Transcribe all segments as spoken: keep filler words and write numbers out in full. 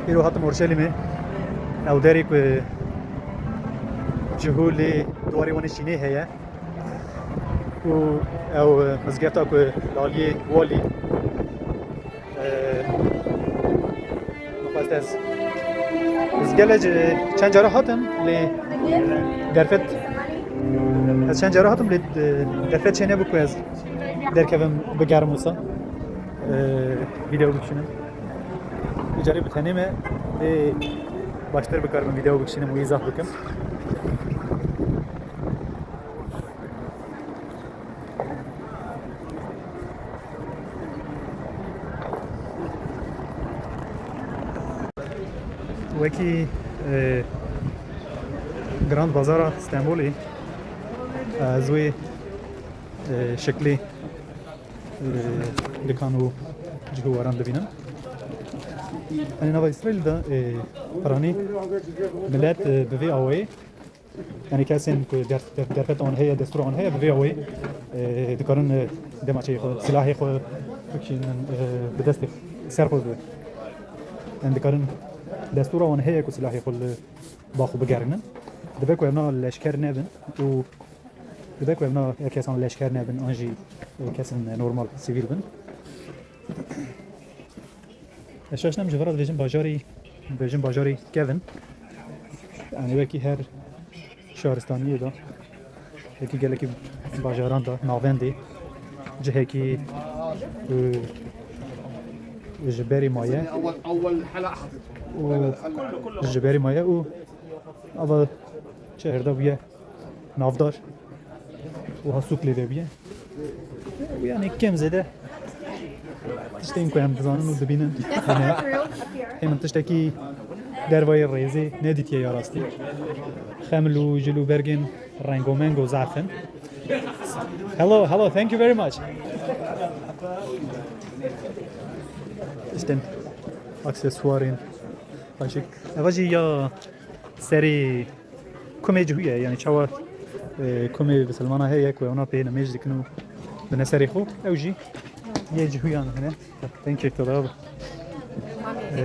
Îro hatim Orşelîmê. Ew derê ku cihû lê di warê wan ê şînê heye. Û ew mizgefta ku li aliyê walî, e, mixwest ez, ez gele çend cara hatim lê derfet, ez çend cara hatim lê, e, derfet çênebû ku ez derkevim bigerim wisa, e, vîdeo bikişînim. Îcarê bi tenê me, lê baştir bikarim vîdeo bikişînim û îzah bikim. Wekî, e, Grand Bazara Stenbolê, e, ez wê, e, şeklê, e, dikan û cihû waran dibînim. Yanî nava Îsraîl de, e, piranî milet, e, bi vê awayê, yanî kesên ku der-, der-, derfeta wan heye, destûra wan heye, bi vê awayî, e, dikarin, e, demaçeyê xwe, silahê xwe bikişînin, e, bi destê xwe, ser xwe bi. Yanî dikarin destûra wan heye ku silahê xwe li ba xwe bigerînin. Dibe ku evna leşker nebin û dibe ku evna ya kesan leşker nebin, an jî, e, kesên normal, sivîl bin. Ez şaş nem ji vira dibêjim bajarî, dibêjim bajarî kevin. Yanî wekî her şaristaniyê de, wekî gelekî bajaran de, navendê, cihekî, e, ji berî maye û ji berî maye û ava çi herde bûye. Navdar wiha sûk lê vebûye. Û yanî kêm zêde tiştên ku em dizanin û dibînin hene. Hê min tiştekî dervayê rêzê nedîtiye ya rastî. Xemil û jil û bergên rengomengo zaf in. Hello, hello, thank you very much. Tiştên aksesuarên paşik. Eva jî ya serê kumê cihû ye, yanî çawa, e, kumê bisilmana heye ku wana pê nimêj dikin û dine serê xwe, ew jî yê cihûyan hene. Thank you, to love. E,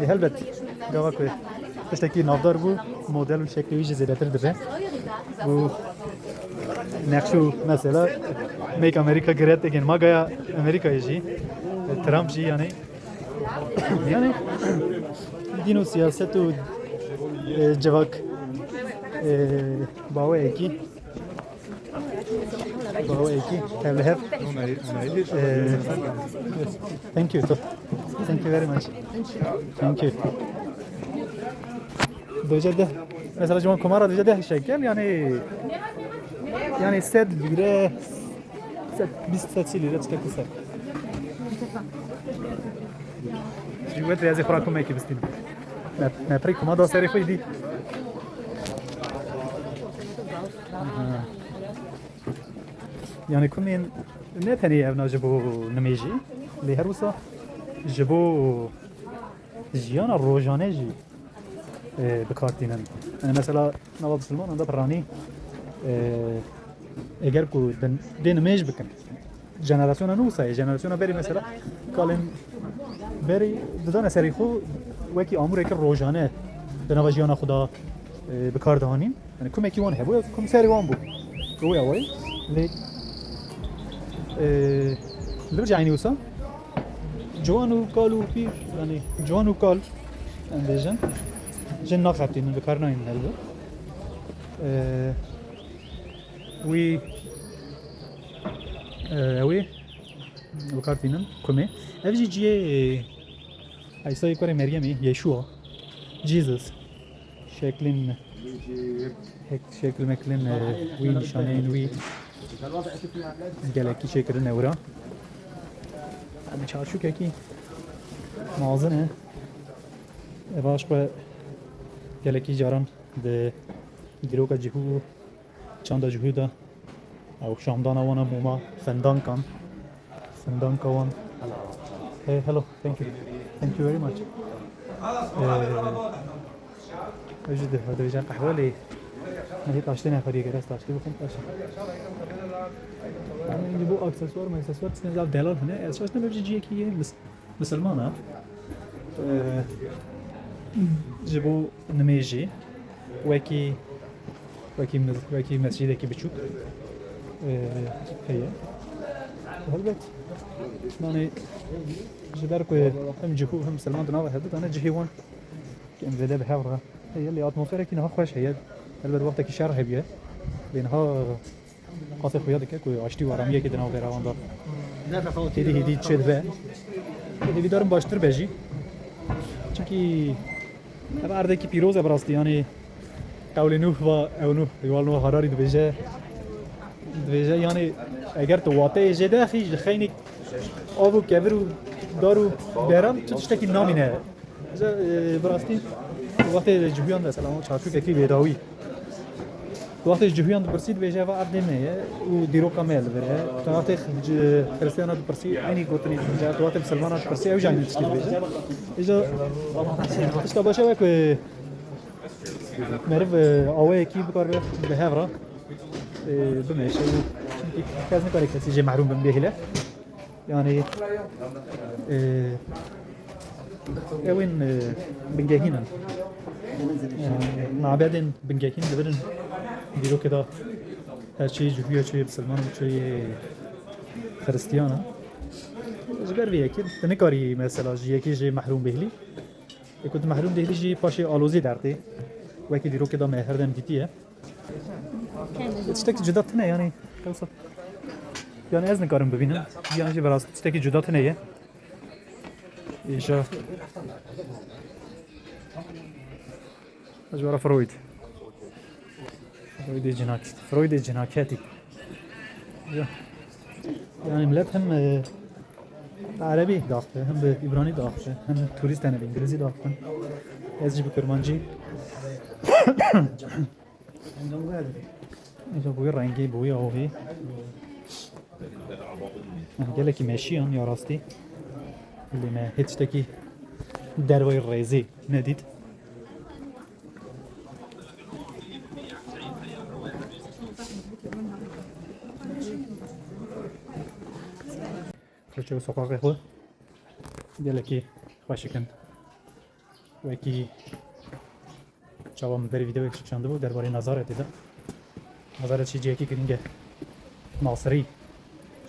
e, helbet, gava ku tiştekî navdar bû, model û şeklê wî jî zêdetir dibe. Û nexş û mesela Make America Great Again, magaya Amerîkayê jî, e, Trump jî yanî. Yanî, dîn û siyaset û, e, civak, e, baweyekî, baweyekî hevlihev. E, thank you. Thank you very much. Thank you. Dojede, mesela, ji wan komara dojede şekel, yanî, yanî sed lîre, sed, bîst, sed sî lîre tiştekî ser. Ji wê rêzê xwe ra kumekî bistîn. Me, me pirî kuma da serê xwe dî. Aha. Yanî kumên ne tenê evna ji bo nimêjî, lê her wisa ji bo jiyana rojane jî, e, bi kar tînin. Yanî mesela nava bisilmanan de piranî, e, eger ku din, dê nimêj bikin, jenerasyona nû wisa ye, jenerasyona berî mesela kalên berî didane serî xwe wekî amûreke rojane di nava jiyana xwe de, e, bi kar dihanîn. Yanî kumekî wan hebû, ev kum serê wan bû. Ew ê awayî. Lê, e, li vir eynî wisa ciwan û kal û pîr, yanî ciwan û kal, em bêjin, jin naxebitînin, bi kar nayînin helbet. E, wî, e, ew ê bi kar tînin, kumê. Ev jî cihê, e, Îsayê kurê Meryemê, Yeşûa, Jesus. Şeklin, hek-, şekil meklin, e, wî nîşaneyên wî gelekî çêkirine wira. Em çarçûkekî mazin e. Eva ji xwe gelekî caran di dîroka cihû û çanda cihû de ew şamdana wan e mûma findankan. Findanka wan. Hey, hello. Thank you. Thank you very much. Ee, ez jî di-, dibêjin qehwe lê nehê taştê ne xwediyê gere ez taştê bixwim taştê. Yanî bu aksesuar, maksesuar tiştên zaf delal hene. Ez şaş ne bevcî ciyekî yê mis-, misilman e. Ee, ji bo nimêjê wekî, wekî mez-, wekî mescîdekî biçûk, ee, heye. Helbet, yani ji ber ku hem cihû hem misilman di nava hev de ne cihê wan em zêde bi hev re heye, lê atmosferekî niha xweş heye. Helbet wextekî şer hebûye. Lê niha qasê xuya dike ku aştî û aramiyekê di nav bêrawan de hêdî hêdî çêdibe. Hêvîdarim baştir be jî. Çimkî ev erdekî pîroz e bi rastî, yanî qewlê Nûh va ew Nûh, Yuval Noah Harari dibêje, dibêje, yanî eger tu wateyê jê derxî, ji xeynî av û kevir û dar û bêran tu tiştekî namîne. Ji, e, bi rastî, wextê ji huyan de, mesela, çarçûkekî bêdawî. Wextê ji huyan dipirsî, dibêje, "Eva erdê me ye û dîroka me ye li vir e." Tu wextê ji xiristiyana dipirsî, eynî gotinî dibêje. Tu wextê misilmana dipirsî, ew jî eynî tiştî dibêje. Îja tişta baş e ku meriv, e, awayekî bikaribe bi hev re, e, bimeşe û kes nikare kesî jê mehrûm bin bêhile. Yani, e, ew ên, e, bingehîn in. E, mabedên bingehîn dibirin dîrokê de her çi ji huya çi misilman û çi xiristiyana. Ji ber vê yekê tu nikarî mesela ji yekê jê mehrûm bêhilî. Ê ku tu mehrûm bêhilî jî paşê alozî dertê. Wekî dîrokê de me her dem dîtiye. Tiştekî cuda tune yani. Qewsa. Yani ez nikarim bibînim. Yani jî berast tiştekî cuda tune ye. Îşa. Ez ji wara Freud. Freudê cinak-, Freudê cinaketî. Ya. Yani millet hem, e, erebî daxte, hem bi îbranî daxte, hem turîst hene bi îngilîzî daxte. Ez jî bi kirmancî. Îja bi wî rengî, bi wî avî. Gelekî meşiyan ya rastî. Lê me hê tiştekî dervayî rêzê nedît. Koçê û soqaqê xwe gelekî xweşik in. Wekî çawa min berî vîdeoyek kişandibû derbarê Nazaretê de. Nazaret jî cihekî girîng e. Nasirî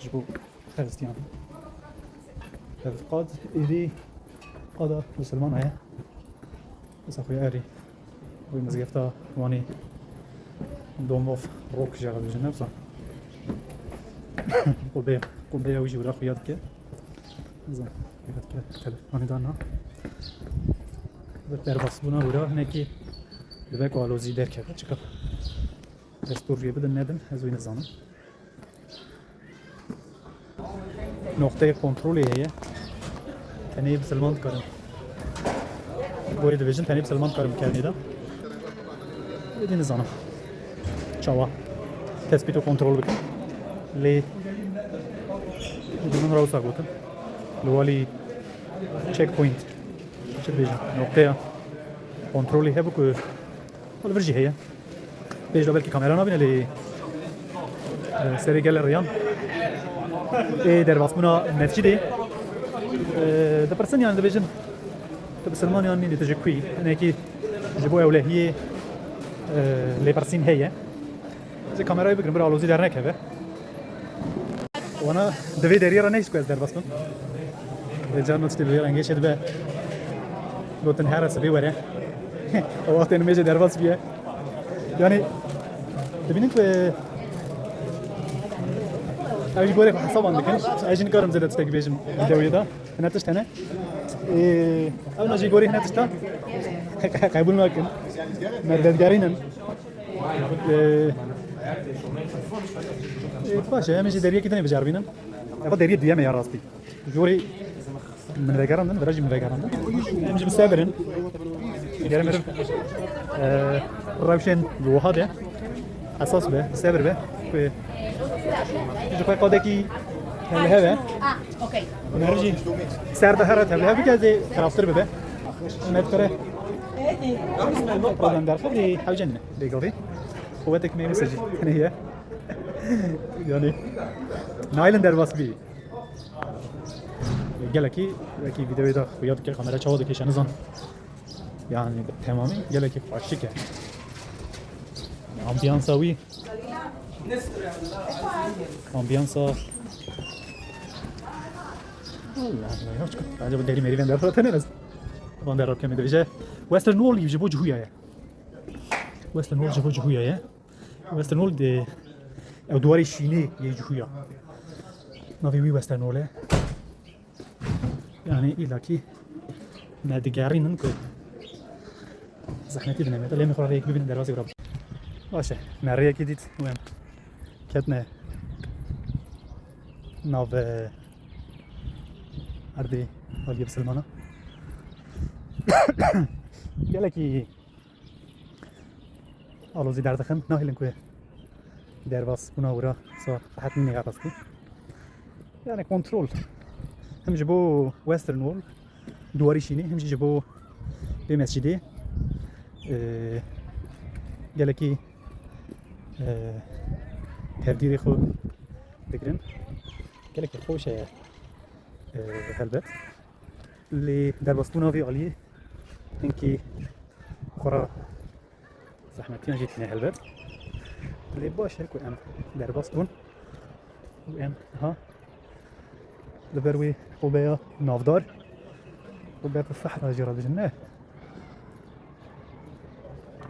ji bo Xiristiyan. Ev qad êdî qada misilman heye. Wisa xwe erî. Wê mizgefta Wanê Dome of Rock jî dibêjin, ne wisa. Qubbeya, qubbeya wî jî wira xuya dike. Nizam, xuya dike, telefonê dana. Bi derbasbûna wira hinekî dibe ku alozî derkeve, çika destûr jê bidin nedin, ez wî nizanim. Noqteyê kontrolê heye. Tenê misilman dikarin. Gorî dibêjin tenê misilman dikarin bikevnê de. Êdî nizanim. Çawa? Tespît û kontrol bikin. Lê dibin rewsa gotin. Li walî checkpoint. Çi dibêjin? Noqteya kontrolê hebû ku li vir jî heye. Pêş de belkî kamera nabîne lê, e, serê gelê riyan. Ê derbasbûna mescîdê, e, dipirsin, yani dibêjin, tu bisilman yan nî, tu ji ku yî? Hinekî ji bo ewlehiyê, e, lêpirsîn heye. Ez ê kamerayê bigirim, bira alozî dernekeve. Wana di vê deriyê re nehîst ku ez derbas bim. Vê carna tiştê bi vê rengê çêdibe. Gotin here sibê were. O wextê nimêjê derbas biye. Yani dibînin ku ev jî gorê xwe hesaban dikin. Ez jî nikarim zêde tiştekî bêjim vîdeoyê de. Hine tişt hene. Ê, ew ne jî gorî hine tişta qebûl nakin. Me vedgerînin. Ê, ê, baş e, em jî deriyekî dinê biceribînin. Eva deriyê duyem e ya rastî. Jorî min vegerandin, vira jî min vegerandin. Em jî bi sebir in. Gerê meriv, e, rewşên wiha de esas be, sebir be. Ku ji xwe qadekî tevlihev e. Meriv jî ser de here tevlihev bike, zê xirabtir bibe. Me dikare problem derxe, lê hewce nîne. Bêgavî. Quwetek me wisa jî tenê ye. Yani, nailin derbas bî. Gelekî, wekî vîdeoyê de xuya dike, kamera çawa dikêşe nizan. Yani bi temamî gelekî xweşik e. Ambiyansa wî. Ambiyansa. Allah Allah, ya çiqas. Bence bu derî merî vender tene. Van der Rock me dibêje. Western Wall ji bo Cihûya ye. Western Wall ji bo Cihûya ye. Western Wall de ew diwarê şînê yê Cihûya. Navê wî Western Wall e. Yani îlakî me digerînin ku zehmetî bine me de, lê me xwe rêyek bibînin derbasî wira. Baş e, me rêyekî dît û em ketine nav, e, erdê aliyê bisilmana. Gelekî alozî derdixin, nahêlin ku derbas bûna wira sa rehet nîne ya rastî. Yani kontrol. Hem ji bo Western Wall, diwarî şînê, hem jî ji bo vê mescîdê, e, gelekî, e, tevdîrê xwe digirin. Gelekî xweş e, e, helbet. Lê derbasbûna vê aliyê hinkî xwe re zehmetiyan jî tîne helbet. Lê baş e ku em derbas bûn û em niha li ber wê qubeya navdar, qubeya sehra jî re dijin, ne?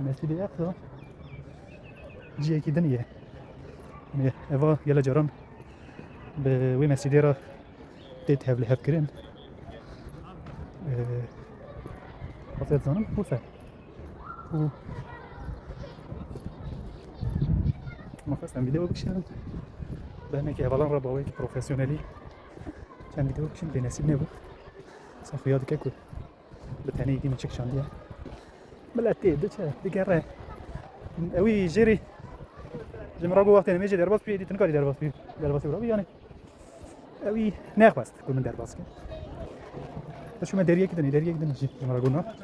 Mescîdê Eqsa cihekî din ye. Yanî eva gele caran bi wê mescîdê re tê tevlihevkirin. Ee, Xwest dizanim, wisa. Û ma xwestem vîdeo bikişînim. Bi hinekî hevalan re bi awayekî profesyonelî çend vîdeo bikişînim, lê nesîb nebû. Sa xuya dike ku bi tenê îdî min çi kişandiye. Milet tê diçe, digere. Ewî jêrî ji min re got, wextê nimêjê derbas bî, êdî tu nikarî derbas bî. Derbasî wira bî, yanî. Ewî nexwest ku min derbas ke. Ez çûme deriyekî dinê, deriyekî dinê jî ji min re got na.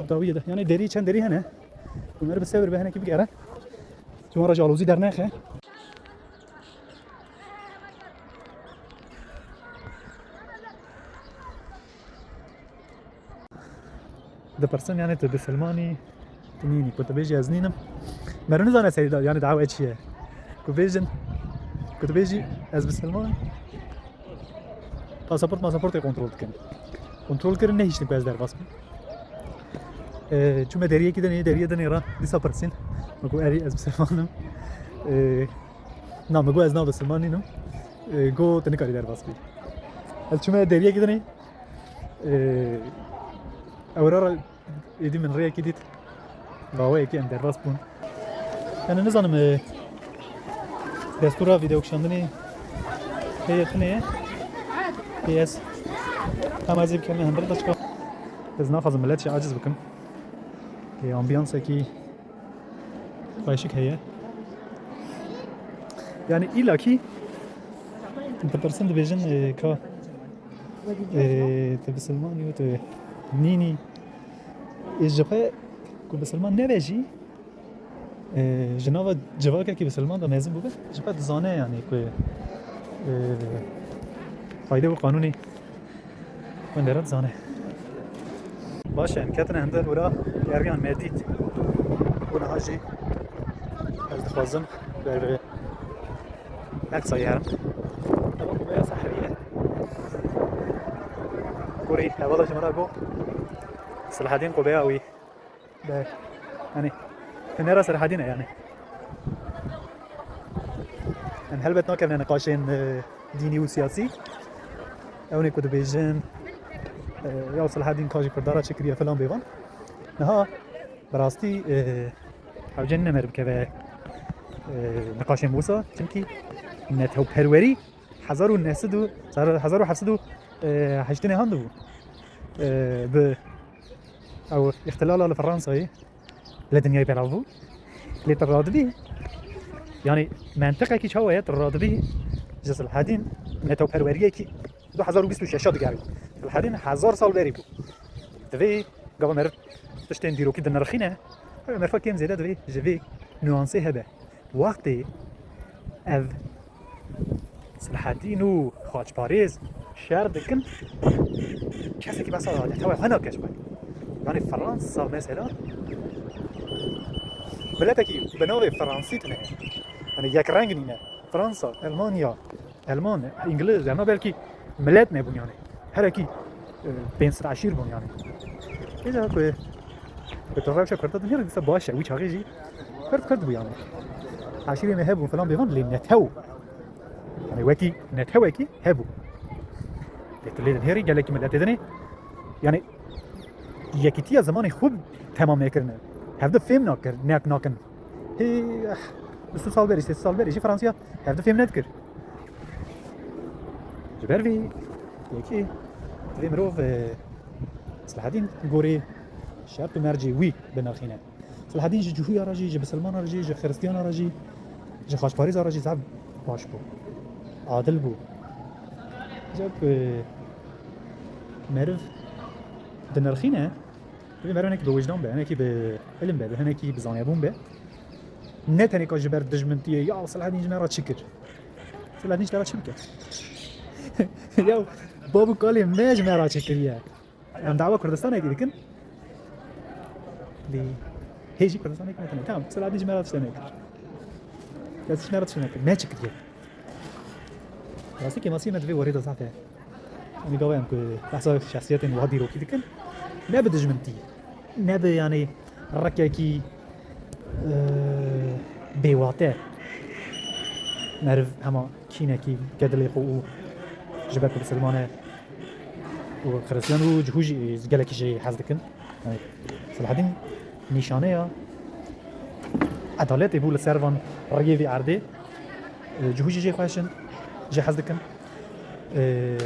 Dawiyê de. Yanî derî, çend derî hene. Hûn ê bi sebir be, hinekî bigere. Ji wan re jî alozî dernexe. Dipirsin, yani tu bisilmanî, tu nînî. Ku tu bêjî ez nînim. Meriv nizane serî da, yani dawe çi ye. Ku bêjin, ku tu bêjî ez bisilman, pasaport masaportê kontrol dikin. Kontrol kirin, nehiştin ku ez derbas bim. Ee, çûme deriyekî dinê, deriyê dinê re dîsa pirsîn. Min got erî ez bisilman im. Ee, na, min got ez na bisilman nînim. Ee, got tu nikarî derbas bî. Ez çûme deriyekî dinê. Ee, ew re êdî min rêyekî dît. Bi awayekî em derbas bûn. Yani nizanim, e, destûra vîdeo kişandinê heye tune ye. Hê ez hema ez ê bikevime hundir de çika. Ez naxwazim milet jî aciz bikim. Ê, ambiyansekî xweşik heye. Yani îlakî dipirsin, dibêjin, e, ka, e, tu bisilman î, tu nînî. Ê, ji xwe ku bisilman nebe jî, e, ji nava civakekî bisilman de mezin bûbe, ji xwe dizane, yani ku, e, qayde û qanûnê Wendera dizane. Baş e, em ketine hundir wira, geriyan me dît. Û niha jî ez dixwazim ber bi Eqsayê herim. Ewa qubeya Sehrî ye. Kurî hevala ji min re got, Silahedîn qubeya wî. Be, yani, hunera Serhedî ne yani. Em helbet nakevine niqaşên, e, dînî û siyasî. Ew ne ku dibêjin, e, ya Selahedîn ka ji Kurdan re çi kiriye filan bêvan. Niha bi rastî, e, hewce nîne meriv bikeve, e, niqaşên wisa. Çimkî netewperwerî hezar û neh sed û, hezar û heft sed û, e, heştê nehan de bû. E, bi Ew îxtilala li Fransayê li dinyayê belav bû. Lê tu radibî, yanî mentiqekî çawa ye, tu radibî ji Silhedîn netewperweriyekî du hezar û bîst û şeş digerî. Silhedîn hezar sal berî bû. Divê gava meriv tiştên dîrokî dinirxîne. Ew merifa kêm zêde divê ji vê nuansê hebe. Wextê ev Silhedîn û xaçparêz Şer dikin, kesekî behsa netewe xwe nake ji xwe. Yanî Fransa mesela, miletekî bi navê Fransî tune ye. Yanî yek reng nîne. Fransa, Elmanya, Elman, Îngiliz, yani belkî milet nebûn yani. Herekî, e, pênc sed eşîr bûn yani. Êda ku, ku tu rewşa Kurda dinêrî, dîsa baş e, wî çaxê jî Kurd Kurd bû yani. Eşîrê me hebûn filan bêvan lê netew. Yani wekî netewekî hebû. Lê tu lê dinêrî gelekî miletê dinê. Yani yekîtiya zimanê xwe temam nekirine. Hevdi fêm nakir, nek nakin. Hê, eh, bîst sal berî, sêsî sal berî jî Fransiya hevdi fêm nedikir. Ji ber vê yekê divê mirov, e, Selahedîn gorî şert û mercê wî binirxîne. Selahedîn ji Cihûya re jî, ji Bisilmana re jî, ji Xiristiyana re jî, ji xaçparêza re jî zaf baş bû. Adil bû. Cep, e, meriv dinirxîne, divê meriv hinekî bi wijdan be, hinekî bi ilim be, hinekî bi zanebûn be. Ne tenê ka ji ber dijmintiyê, ya Selahedîn ji me re çi kir? Selahedîn ji te re çi bike? Ya bav û kalê me ji me re çi kiriye? Em dawa Kurdistanekî dikin. Lê hê jî Kurdistanekî me tune. Tamam, Selahedîn ji me re tişte nekir. Kes ji me re tişte nekir. Me çi kiriye? Rastî kêmasiyê me di vê warê de zaf e. Em ê gava em ku behsa şexsiyetên wiha dîrokî dikin, ne bi dijmintî, ne bi, yanî, rekekî, e, bêwate. Meriv hema kînekî ke dilê xwe û ji ber ku bisilman e û xiristiyan û cihû jî, gelekî jê hez dikin. Yani, Selahedîn nîşaneya edaletê bû li ser van riyê vê erdê. E, cihû jî jê xweş in, jê hez dikin. E,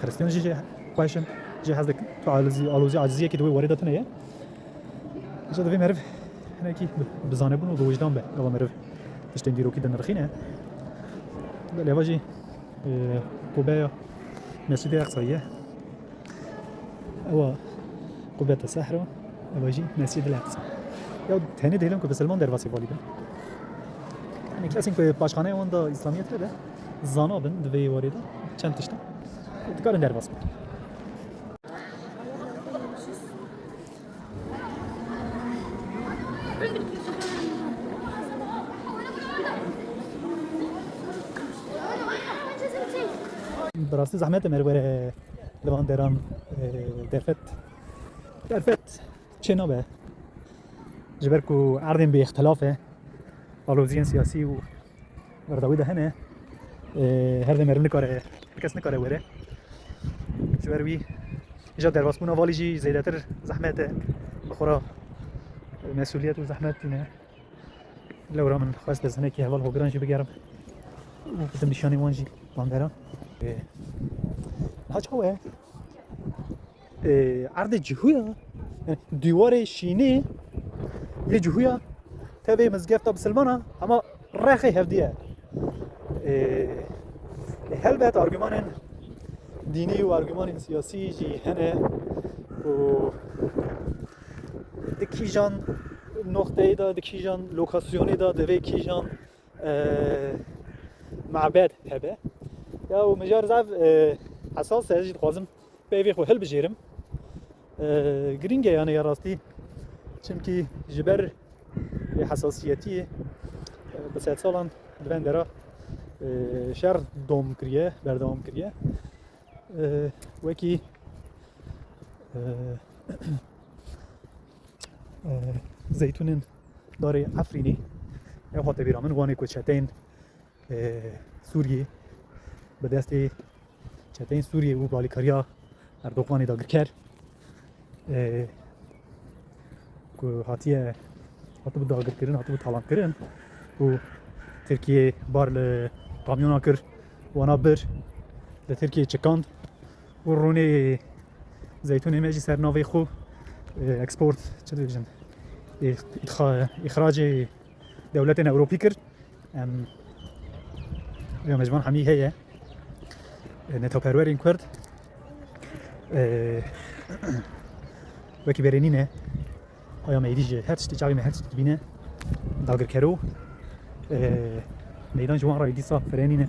Xiristiyan jî jê xweş in, jê hez dikin. Tu alozî, alozî, aciziyekî di wê warê de tune ye. Îca divê meriv hinekî bi, bi zanebûn û bi wijdan be. Gava meriv tiştên dîrokî dinirxîne. Belê eva jî, e, qubeya Mescîdê Eqsayî ye. Ewa Qubete Sehra, ewa jî Mescîd el Eqsa. Ya tenê dihêlin ku bisilman derbasî valî bin. Yani kesên ku paşxaneya wan da Îslamiyet hebe, zana bin di vê warê de çend tişta dikarin derbas bin. Bi rastî zehmet e meriv were li van deran, e, derfet. Derfet çê nabe. Ji ber ku erdên bi îxtilaf e, aloziyên siyasî û berdawî de hene. E, her dem meriv nikare, kes nikare were. Ji ber wî, îja derbasbûna valî jî zêdetir zehmet e. Bi xwe re, e, mesûliyet û zehmet tîne. Lewra min xwest ez hinekî heval hogiran jî bigerim û bidim nîşanî wan jî, van deran. E, niha çawa ye? E, erdê cihûya, yani dîwarê şînê yê cihûya tevê mizgefta bisilmana, ama rexê hevdî ye. E, helbet argümanên dînî û argümanên siyasî jî hene û di kîjan noqteyê de, di kîjan lokasyonê de, divê kîjan, e, mabed hebe. Ya û mijar zaf, e, hesas e, ez jî dixwazim peyvê xwe hilbijêrim. E, girîng e yani ya rastî. Çimkî ji ber vê hesasiyetiyê, e, bi sedsalan di vê dera, e, şer dom kiriye, berdewam kiriye. E, wekî, e, e, zeytûnên darê Efrînê, ew hate bîra min, wanê ku çeteyên, e, Sûriyê bi destê çeteyên Sûriyê û bi alîkariya Erdoganê dagirker, e, ku hatiye, hatibû dagirkirin, hatibû talankirin û Tirkiye bar li kamyona kir, wana bir, li Tirkiye çikand û rûnê zeytûnê me jî ser navê xwe, e, export, çi dibêjin, e, îtxa-, îxracê dewletên Ewropî kir. Em, ya me ji van hemî heye. E, netewperwerên Kurd, e, wekî berê nîne. Aya me êdî ji her tiştî, çavê me her tiştî dibîne. Dagirkero, e, meydan ji wan re dîsa firenîne.